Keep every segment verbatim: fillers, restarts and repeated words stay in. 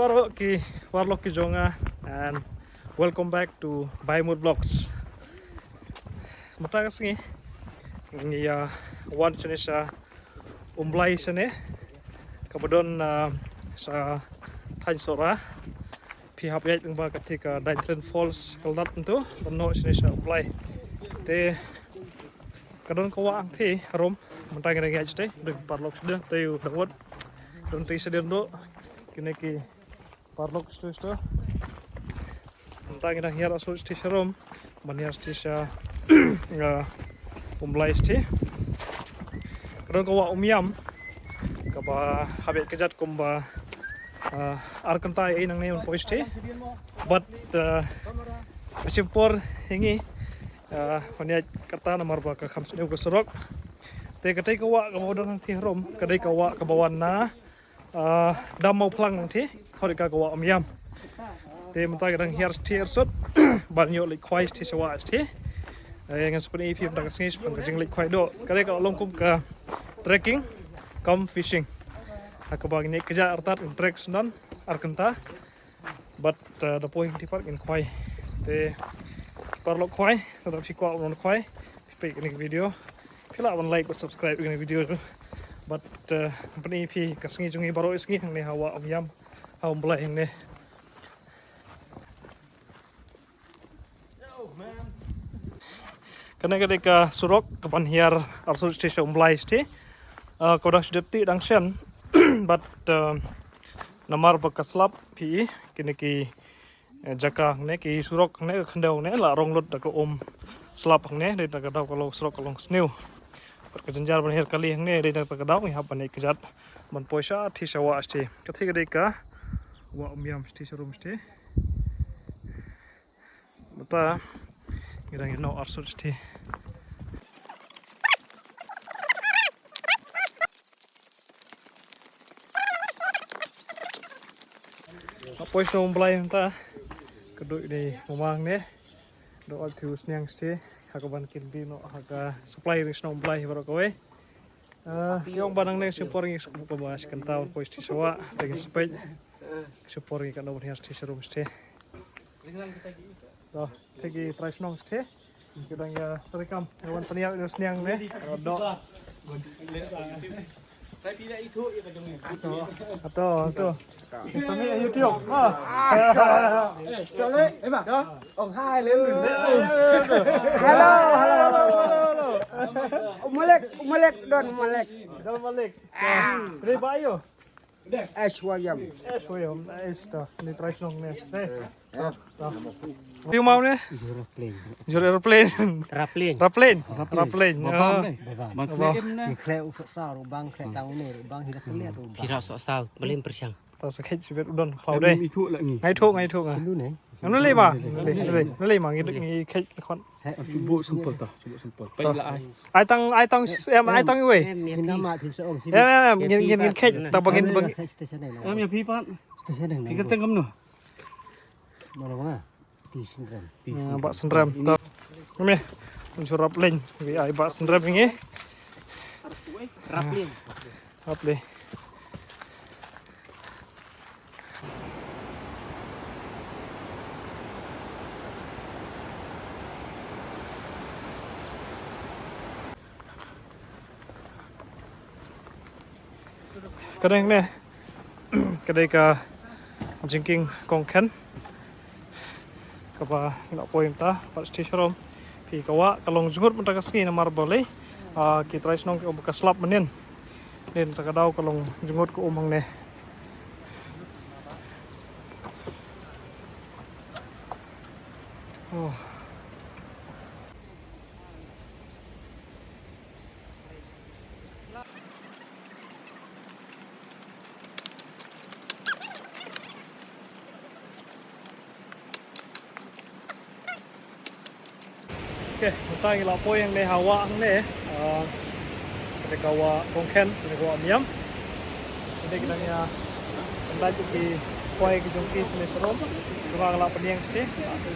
Baroh ki paralok ki jong nga, and welcome back to Baimut Vlogs. Mynta ka sngi ngi ïa wan shane sha Umblai shane, kaba don, ah, sha thaiñ Sohra. Phi hap ïaid lyngba kata ka Daintren Falls ka lad mynta ban noh shane sha Umblai. Te ka don ka wah hangtei harum. Mynta ngi dang ïaid shatei, don ki paralok shatei, te u dang wad. Don te shatei don, kine ki paralok shatei shatei. Mynta ngi dang hiar arsut shatei sharum, ban hiar shatei sha, ah, Umblai shatei. Ka don ka wah Umïam kaba hap ïaid kjat kumba, ah, ar kynta ei nangne ban poi shatei. But, ah, ka shim por ïa ngi, ah, ban ïaid kata namar ba ka kham sniew ka surok. Te katei ka wah kaba don hangtei harum ka dei ka wah kaba wan na, ah, Dam Mawphlang nangtei, thoh ka wah Umïam. Te mynta ngi dang hiar shatei arsut ban ïoh leit khwai shatei sha wah shatei. Eh, ngan sa pyni ïa phi mynta ka sngi shaphang ka jingleit khwai doh. Ka dei ka long kum ka trekking cum fishing. Ha kaba ngin ïaid kjat artat, ngin trek shen ar kynta. But, uh, da poi hangtei pat ngin khwai. Te paralok khwai, lada phi kwah ban khwai, phi peit kane ka video, phi lah ban like bad subscribe kane ka video tu. But, uh, pyni ïa phi ka sngi jong ngi baroh sngi hangne ha wah Umïam, ha Umblai hangne. Kane ka dei ka surok kaban hiar arsut shatei sha Umblai shatei. Uh, ka dang shu dep tih dang shen. But, uh, namar ba ka slap phi i, kine ki, eh, jaka hangne, ki surok hangne, ka khyndew hangne la rong lut da ka um slap hangne, dei na kata ka daw ka long surok ka long sniew. Bad ka jynjar ban hiar kali hangne, dei na kata ka daw ngi hap ban ïaid kjat ban poi shatei sha wah shatei. Katei ka dei ka wah Umïam shatei sharum shatei. Mynta ngi dang ïa noh arsut shatei. Hap poi sha Umblai mynta. Ka dei une u mama hangne. Dei u sniang shatei ha kaban kin die noh ha ka supply ri shnong Umblai baroh kawei. Ah, ïa ong ba nangne shim por ngi shu kaba shi kynta ban poi shatei sha wah, te ngin sa peit shim por ngi katno ban hiar shatei sharum shatei. To, te ki trai shnong shatei ki dang ïa treikam, ïa wan pynïap ïa u sniang ne. Doh. Ato, ato. Sa mih YouTube. Ah. Ong hi le. Hello, hello, hello, hello, hello. Malik, Malik, Don Malik. Don Malik. Ri ba ïa u? Ash Wayam. Ash Wayam. Nice to. Ni trai shnong ne. Hey. Ïa. Ïa mau ne? Jor aeroplane. Jor aeroplane. Raplane. Raplane. Raplane. Raplane. Babam ne? Babam. Babam. Ni khleh u sa sa ru bang khleh tang ne ru bang hi la khleh ru bang. Phi ra sa sa, blim pyrshang. Ta sa kheit sibet u don khlaw dei. Ngai thuh, ngai thuh nga. Sinu ne? Ngan lei ma. Ngan lei, ngan lei ma ngi kheit khon. Cuba sampel ta, cuba sampel. Pai la ai. Ai tang, ai tang, em, ai tang iwei. Em, em, em, ngin, ngin, ngin kheit, ta bangin, bangin. Em, ïa phi pat. Phi kyrteng kumno? Mano nga? Ti Synrem. Ah, Bah Synrem. Ta. Ni. Mun shu rap leng. Wi ai Bah Synrem ngi. Rap leng. Rap leng. Ka dei ne, ka dei ka jingkieng kongkhen kaba ngi la poi mynta, pat shatei sharum. Phi ka wah ka long jngut mynta ka sngi namar balei, ah, ki trai shnong ki ong ba ka slap mynnin. Nin ta ka daw ka long jngut ka um hangne. Oh. Okay, mynta ngi la poi hangne ha wah hangne. Ah, ka dei ka wah kongkhen, ka dei ka wah Umïam. Ka dei ka dang ïa pyndait ki kwai ki jong ki shane sharum. Jong nga nga la pynïeng shatei.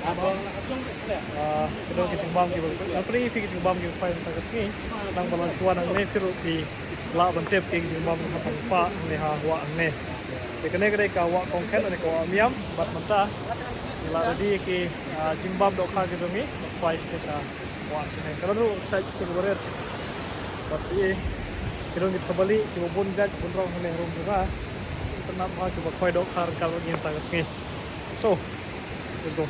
Ah, ka dei ki jingbam kiba, nga pyni ïa phi ki jingbam kiba khwai mynta ka sngi. Nang ba la shu wan hangne phi ruh phi lah ban tip ki jingbam kiba khwai hangne ha wah hangne. Kane ka dei ka wah kongkhen ne ka wah miam, bad mynta ngi la ready ki, ah, jingbam dohkha ki jong ngi, khwai sha ka wah sha ne. Ka la ruh excited sha ka barit. Bad ki, ki dong ki thaba lieh kiba bun jait bun rong hangne ha rum jong nga. Ki tnat bha kiba khwai dohkha ryngkat bad ngi mynta ka sngi. So, let's go.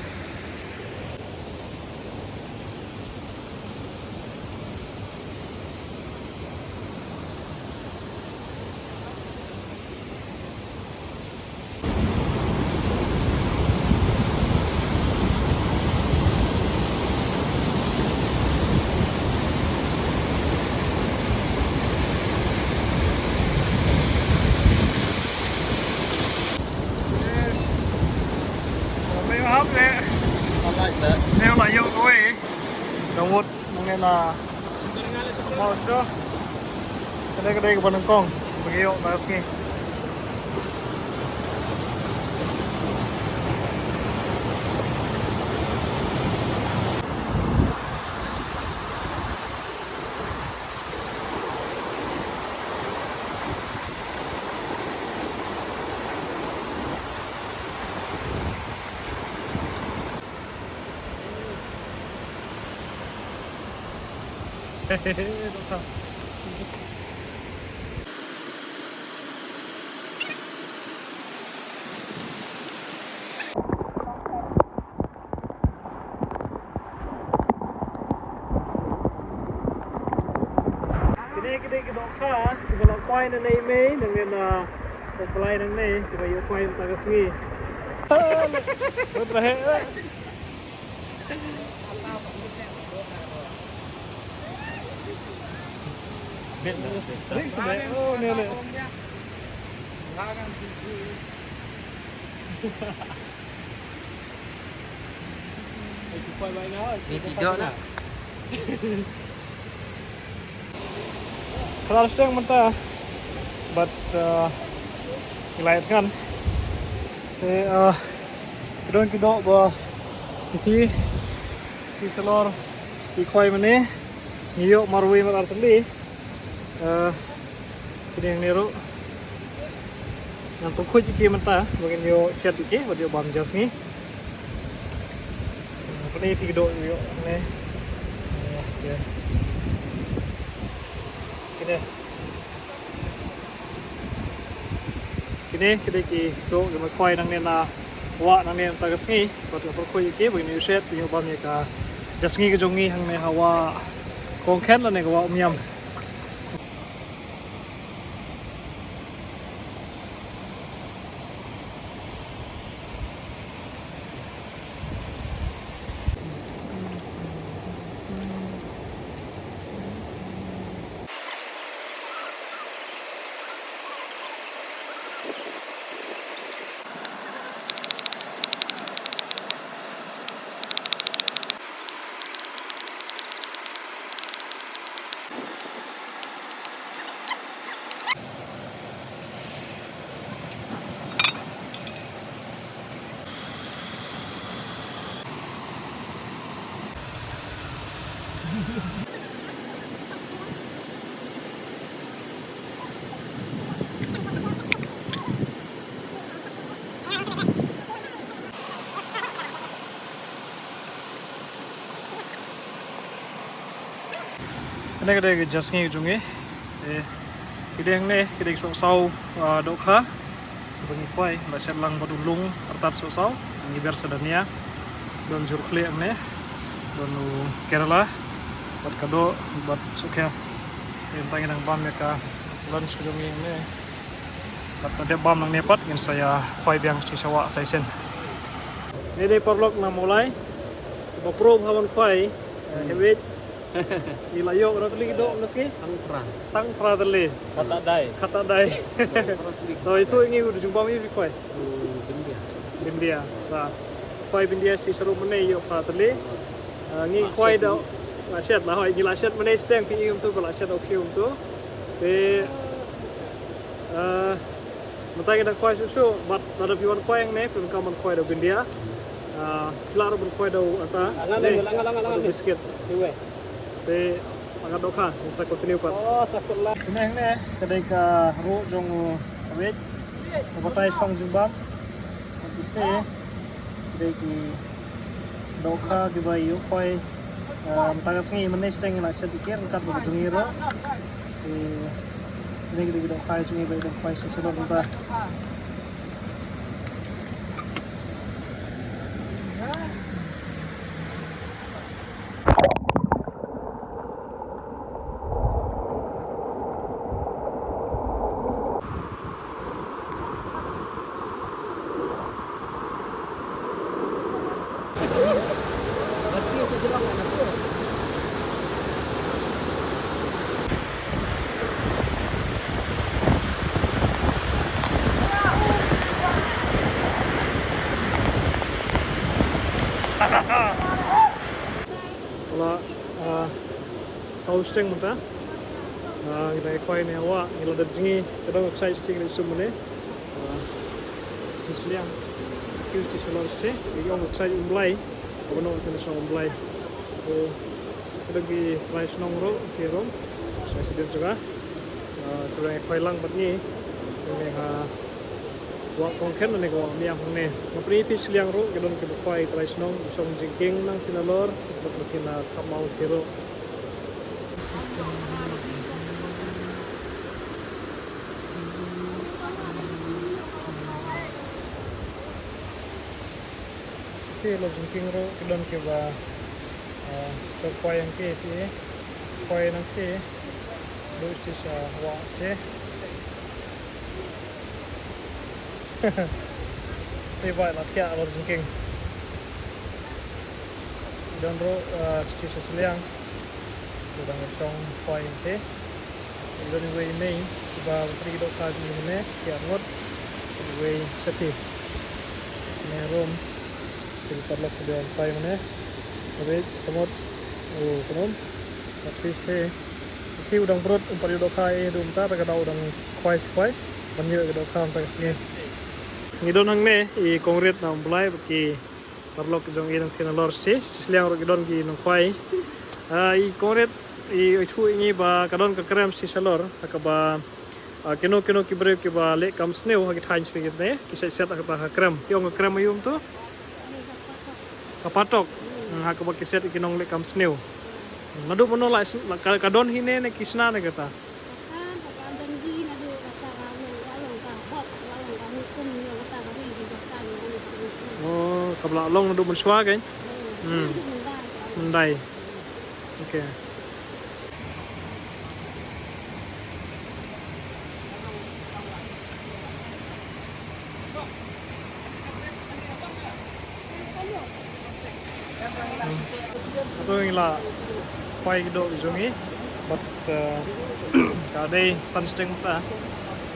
Neu la ïoh kawei. Dang wut nangne na. Mo sho. Ka dei ka dei kaba nyngkong ba ngi ïoh mynta ka sngi. Kine, kine ki dohkha kiba la khwai nangne i mei, nangne na, ah, ka blai nangne kiba ïoh khwai mynta ka sngi. Ah, le, le, le, eh. Ring sene, oh, ne le. Ni tiga na. Khlad shiteng mynta. Bad, uh, ngi la ïaid thngan. Te, uh, ki don ki doh ba ki, ki salor ki khwai mynne. Ngi ïoh marwei mar artylli. Eh, kine hangne ruh ngan pynkhuid ïa ki mynta ba ngin ïoh shet ïa ki bad ïoh bam ja sngi. Eh, kine phi doh ïoh hangne. Eh, okay. Kine. Kine ki dei ki doh kiba khwai nangne na wah nangne mynta ka sngi. Bad ngan pynkhuid ïa ki ba ngin ïoh shet, ïoh bam ïa ka ja sngi ka jong ngi hangne ha wah kongkhen lane ka wah Umiam. Kane ka dei ka ja sngi ka jong ngi. Eh, ki dei hangne, ki dei ki sohsaw, ah, dohkha. Ba ngi khwai, la shet lang bad u lung, artat sohsaw, ngi ber sa da nia. Don jur khlieh hangne, don u Kerala, bad ka doh, bad sohkhia. Te mynta ngi dang bam ïa ka lunch ka jong ngi hangne. Bad ka dep bam nangne pat, ngin sa ïa khwai biang sha wah sa shisien. Ngi dei paralok na Mawlai, ba prom ha ban khwai, eh, hynrei ngi la ïoh, katno tylli ki doh mynta ka sngi? Tang phra. Tang phra tylli. Kata dai. Kata dai. Kata dai. To, ïathuh ïa ngi, u jingbam uei phi khwai? U Bindia. Bindia. Ba khwai Bindia shi sharum mynne ïoh phra tylli. Ah, ngi khwai da la shet la hoi, ngi la shet mynne shiteng, phi i kumto, ba la shet u phi kumto. Te, ah, mynta ngi dang khwai shuh shuh, bad lada phi wan khwai hangne, phi donkam ban khwai da u Bindia. Ah, phi lah ruh ban khwai da u ata. Nga ne, nga, nga, nga, nga, da u biskit. Te, nga dohkha, ngin sa continue pat. Oh, sa kut la. Kane hangne, ka dei ka ruh jong u Rit. Batai spang jingbam. Ki dei ki dohkha kiba ïoh khwai. Ah, mynta ka sngi mynne sdang la shet ki ryngkat bad ka jong ngi ruh. Ki dei ki dei ki dohkha jong ngi ba ïoh khwai sha shalor mynta. Wala, ah, saw sdang mynta. Ah, ngi dang ïa khwai ne hawa, ngi la dep jngi, ka dang ka kshaid sdang ngi sum ne. Ah, sdang sliang. Kiew sdang shalor sdang, ngi ong ka kshaid Umblai. Ka ban ong ka shong Umblai. Ko, ka dang ki trai shnong ruh, ki rom. Kshaid sdang jnga. Ah, ka dang ïa khwai lang bad ngi. Ngi ha Wah Kongkhen ne ka Wah Miang hangne. Nga pyni phi shiliang ruh, ki don kiba khwai trai shnong, shong jingkieng nangtei nalor, bad ki na kham maw ki ruh. Ki lor jingkieng ruh, ki don kiba, ah, shong khwai hangtei, khwai nangtei. Duh shisha wah shisha. Te bai la thiah lor jingkieng. Don ruh, eh, shisha sliang. Te dang shong khwai te. Don iwei i mei, ba tri dohkha jong i ne, thiah ngut. Iwei sati. Ne rum. Te paralok te don khwai mane. Rit, kamot. Oh, kamot. At least te. Ki u dang brut, um pat ïoh dohkha, eh, dum ta, ta ka dau u dang khwai shi khwai. Ban ïoh ka dohkha mynta ka sngi. Ngi don hangne, i kong Rit na Umblai, bad ki paralok jong i nangtei nalor shi, shi sliang ruh ki don ki nongkhwai. Ah, i kong Rit, i ïathuh ïa ngi ba ka don ka krem shi shalor, ha kaba, ah, kino kino ki briew kiba leh kam sniew, ha ki thaiñ shi kine, ki set set ha kata ka krem. Ki ong ka krem aïu mynta? Ka patok. Hmm, ha kaba ki set ki nongleh kam sniew. Naduh mynno la sn-, la ka, ka don hi ne, ne ki shna ne kata? Oh, kaba la long naduh mynshuwa kein. Hmm. Myndai. Okay. Hato ngi la khwai ki doh ki jong ngi. Bad, eh, ka dei san shiteng mynta.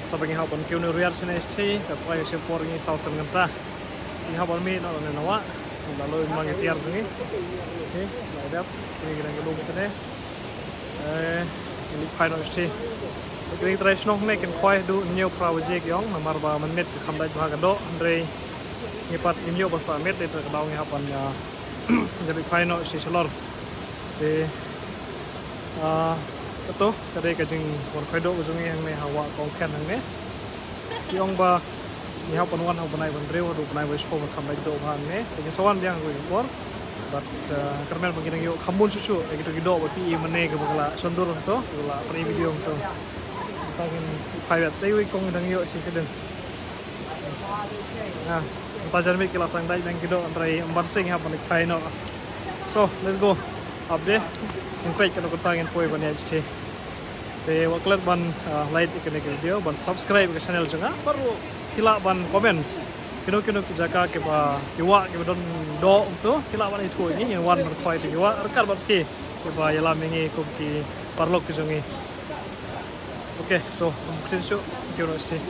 Sa ba ngi hap ban kiew ne riat shane shi, ka khwai shi por ngi saw san kynta. Ngi hap ban mih noh ne nawah. Ngi la loi ma ngi tiar jong ngi. Ngi la dep. Ngi dang ïalum shane. Eh, ngi leit phai noh shatei. Ki trai shnong ne kin khwai haduh hynñiew phra baje ki ong, namar ba mynmiet ka kham dait bha ka doh, hynrei ngi pat ngim ïoh ban sah miet, te ka daw ngi hap ban, ah, leit phai noh shatei shalor. Te, ah, kato ka dei ka jingwan khwai doh ka jong ngi hangne ha Wah Kongkhen hangne. Ki ong ba ngi hap ban wan ha u bnai ba hynriew haduh u bnai ba shiphew ba kham dait doh bha hangne. Te ngi sa wan biang ha kawei ka por. Bad, uh, kyrmen ba ngi dang ïoh kham bun shuh shuh ïa kito ki doh ba phi i mynne kaba la shon dur hangto, kaba la pynmih video hangto. Mynta ngin phai beit, te wei kong dang ïoh shi shadien. Ah, mynta jan miet ki la sdang dait biang ki doh, hynrei ym ban sing, hap ban phai noh. So, let's go. Update. Ngin peit kano kata ngin poi ban ïaid shatei. Te wat klet ban, ah, like ïa kane ka video, ban subscribe ïa ka channel jong nga. Bad ruh phi lah ban comments. Kino kino ki jaka kiba, ki wah kiba don doh to, phi lah ban ïathuh ïa ngi, ngin wan ban khwai ïa ki wah ryngkat bad phi kiba ïalam ïa ngi kum ki paralok ki jong ngi. Okay, so, um, khublei shibun, thank you very much.